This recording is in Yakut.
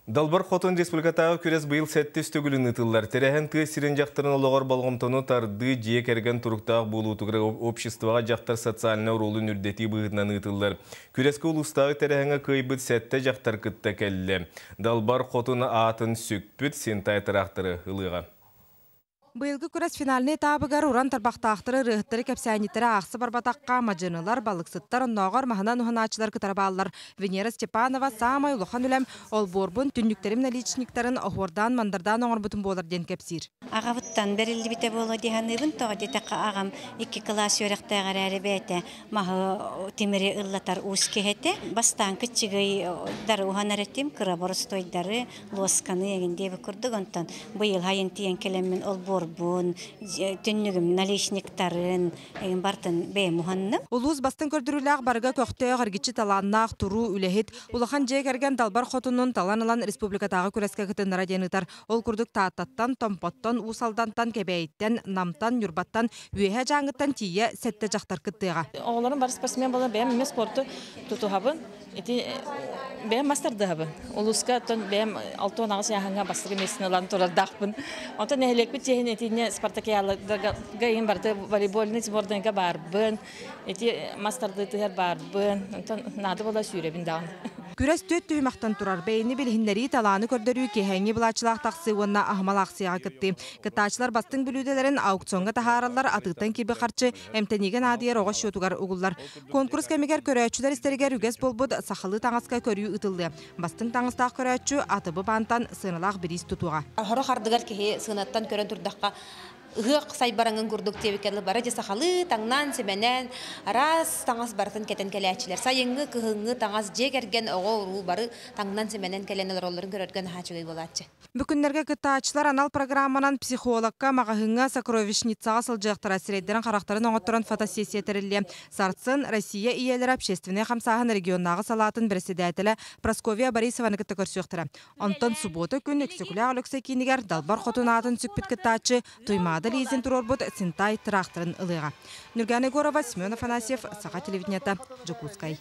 Далбар Хотун республикатааҕы күрэс быйыл сэттис төгүлүн ыытыллар. Тэрээһин тыа сирин дьахтарын олоҕор болҕомтону тардыы, дьиэ кэргэн туруктаах буолуутугар обществоҕа дьахтар социальнай оруолун үрдэтии быһыытынан ыытыллар. Күрэскэ улуустааҕы тэрээһиҥҥэ кыайбыт сэттэ дьахтар кытта кэллэ. Далбар Хотун аатын сүкпүт Синтай тыраахтары ылыаҕа. Быйылгы күрэс финальнай этабыгар уран тарбахтаахтары, ырыаһыттары, кэпсээнньиттэри аахса барбатахха, мадьынылар, балыксыттар, оннооҕор маһынан уһанааччылар кытары бааллар. Венера Степанова саамай улахан үлэм олбуорбун, түннүктэрим наличниктарын оһуордаан-мандардаан оҥорбутум буолар диэн кэпсиир. Аҕабыттан бэриллибитэ буолуо дии саныыбын. Тоҕо диэтэххэ, аҕам икки кылаас үөрэхтээх эрээри бэйэтэ маһы тимири ыллатар уус киһи этэ. Бастаан кыччыгыйдары уһанар этим, кыра боростуойдары, луосканы эҥин диэбит курдук. Онтон быйыл сайын тиийэн кэлэммин олбуорбун, түннүгүм наличниктарын эҥин бартын бэйэм уһанным. Улуус бастыҥ көрдөрүүлээх барыга көхтөөх, эргиччи талааннаах, туруу үлэһит, улахан дьиэ кэргэн далбар хотунун талан ылан республикатааҕы күрэскэ кытыннара диэн ыытар. Ол курдук Тааттаттан, Томпоттон, Уус Алдантан, Кэбээйиттэн, Намтан, Ньурбаттан, Үөһээ Дьааҥыттан тиийэ сэттэ дьахтар кыттыаҕа. Оҕолорум бары спортсмен буолан бэйэм эмиэ спорту тутуһабын. Ити бэйэм мастардыһабын. Улууска оттон бэйэм 68 ыйааһыҥҥа бастакы миэстэни ылан турардаахпын. Онтон нэһилиэкпит чиэһин итиннэ спартакиаларга иһин барыта волейбольный сбордайга баарбын. Ити мастардыытыгар баарбын. Онтон наада буола сүүрэбин даҕаны. Күрэс түөрт түһүмэхтэн турар. Бэйэни билиһиннэрии, талааны көрдөрүү, киэһээҥҥи былааччылаах тахсыы уонна аһымал аахсыйаҕа кыттыы. Кыттааччылар бастыҥ бүлүүдэлэрин аукциоҥҥа таһаараллар, атыыттан киирбит харчы эмтэниигэ наадыйар оҕо счетугар угуллар. Куонкурус кэмигэр көрөөччүлэр истэригэр үгэс буолбут сахалыы таҥаска көрүү ыытыллыа. Бастыҥ таҥастаах көрөөччү АТБ баантан сыаналаах бириис тутуоҕа. Сорох ардыгар киһи сыанаттан көрөн турдахха ыһыах сайбараҥын курдук диэбиккэ бары дьэ сахалыы таҥнаан-симэнэн араас таҥас барытын кэтэн кэлээччилэр. Сайыҥҥы, кыһыҥҥы таҥас дьиэ кэргэн, оҕо-уруу бары таҥнан-симэнэн кэлэн олороллорун көрөргө наһаа үчүгэй буолааччы. Бу күннэргэ кыттааччылар анал программанан психологка, маҕаһыыҥҥа, сокровищницаҕа сылдьыахтара, сирэйдэрин-харахтарын оҥотторон фотосессия тэриллиэ. Сарсын Россия ийэлэрэ общественнай хамсааһын регионнааҕы салаатын бэрэссэдээтэлэ Прасковья Борисованы кытта көрсүөхтэрэ. Онтон субуота күн Өксөкүлээх Өлөксөй киинигэр Далбар Хотун аатын сүкпүт кыттааччы Туймаада Лизин туруорбут Синтай тыраахтарын ылыаҕа. Нюргана Егорова, Семен Афанасьев, Саха телевидениета, Дьокуускай.